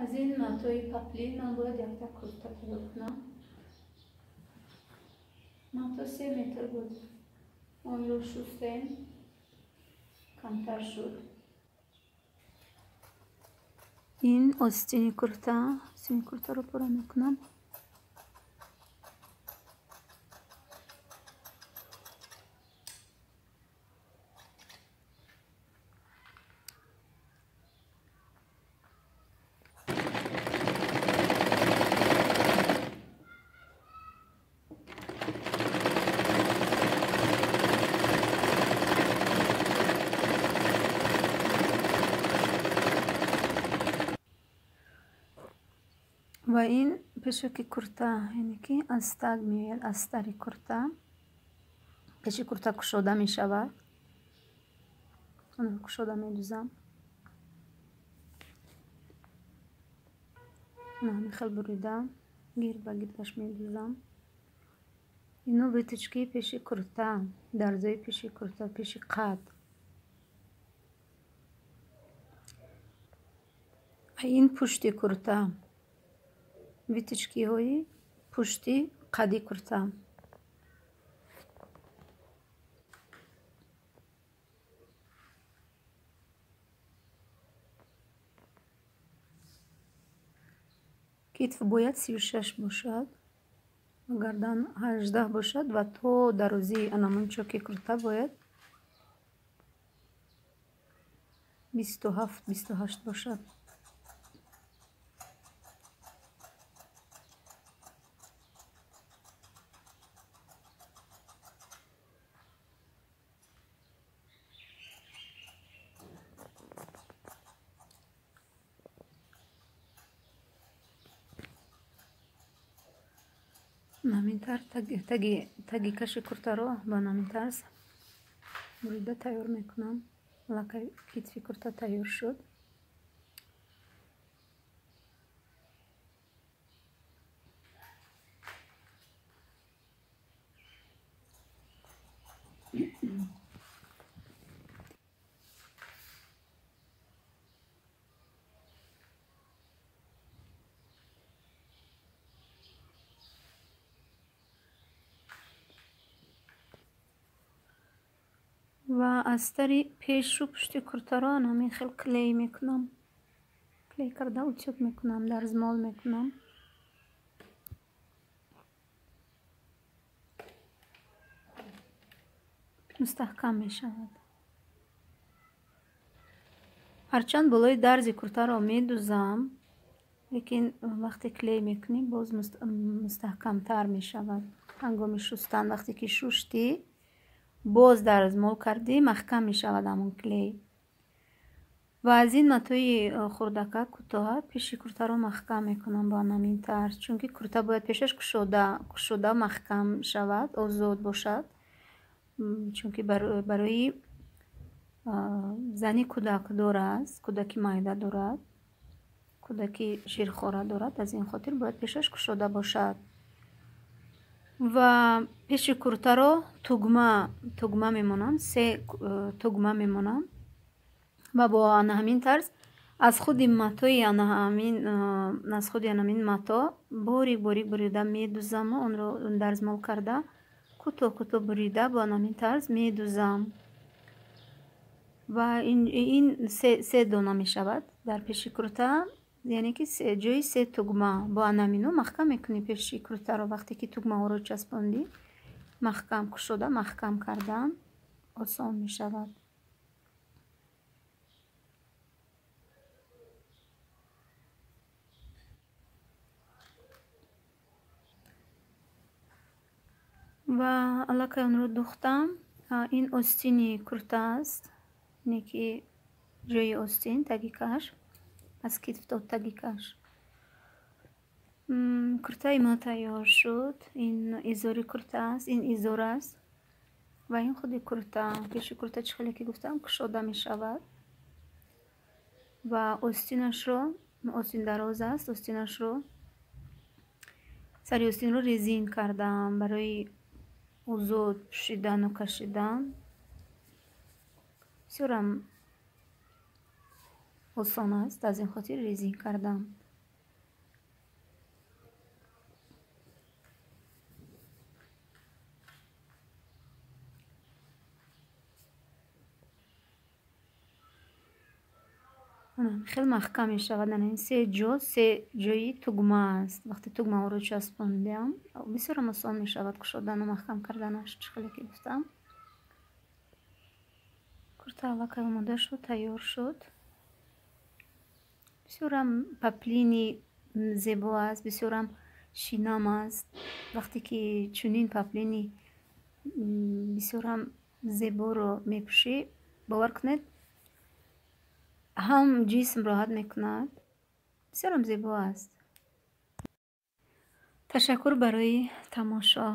Аз ин матои паплин ман бояд якта курта тайёр кунам. Мато 3 метр буд. Онро шустем, камтар шуд. Ин остини курта, остини куртаро пора мекунам. Ва ин пешаки курта, яъне ки аз таг меояд, аз тари курта. Пеши курта кушода мешавад. Онро кушода медузам. Ҳамин хел бурида, гирд ба гирдаш медузам. Ино выточки пеши курта, дарзои пеши курта, пеши қад. Ин пушти курта. Выточкиҳои пушти қади курта. Китф бояд 36 бошад, гардан 18 бошад ва то дарозии анамон чоки курта бояд 27-28 бошад. Намин тарз таги каши куртаро ба намин тарз бурида тайёр мекунам. Аллакай китфи курта тайёр шуд. Ва аз тари пешу пушти куртаро ҳамин хел клей мекунам. Клей карда утюг мекунам, дарзмол мекунам. Мустаҳкам мешавад. Ҳарчанд болои дарзи куртаро медузам, лекин вақте клей мекунӣ боз мустаҳкамтар мешавад. Ҳангоми шустан вақте ки шуштӣ, боз дарзмол кардӣ, маҳкам мешавад ҳамон клей. Ва аз ин матои хурдака кӯтоҳа пеши куртаро маҳкам мекунам ба ҳамин тарз, чунки курта бояд пешаш кушода маҳкам шавад, озод бошад, чунки барои зани кӯдакдор аст, кӯдаки майда дорад, кӯдаки ширхора дорад, аз ин хотир бояд пешаш кушода бошад. Ва пеши куртаро тугма мемонам, 3 тугма мемонам ва бо ана ҳамин тарз аз худи матои ана ҳамин мато борик борик бурида медузаму онро дарзмол карда кӯтоҳ кӯтоҳ бурида бо ана ҳамин тарз медузам. Ва ин се дона мешавад дар пеши курта, яъне ки ҷои 3 тугма. Бо ана ҳамино маҳкам мекунӣ пеши куртаро. Вақте ки тугмаҳоро часпондӣ, маҳкам кушода маҳкам кардан осон мешавад. Ва аллакай онро духтам. Ин остини курта аст, яъне ки ҷои остин таги каш, аз китф то таги каш. Куртаи ма тайёр шуд. Ин изори курта аст, ин изор аст ва ин худи курта. Пеши курта чӣ хеле ки гуфтам кушода мешавад ва остинашро, остин дароз аст, остинашро сари остинро резин кардам барои озод пӯшидану кашидан. Бисёрам осон аст, аз ин хотир резин кардам. Хеле маҳкам мешавад. Ана ин се ҷо, се ҷои тугма аст. Вақте тугмаҳоро часпондиам, бисёрам осон мешавад кушодану маҳкам карданаш, чӣ хеле ки гуфтам. Курта аллакай омода шуд, тайёр шуд. Бисёрам поплини зебо аст, бисёрам шинам аст. Вақте ки чунин поплини бисёрам зеборо мепӯшӣ, бовар кунед, ҳам ҷисм роҳат мекунад, бисёрам зебо аст. Ташаккур барои тамошо.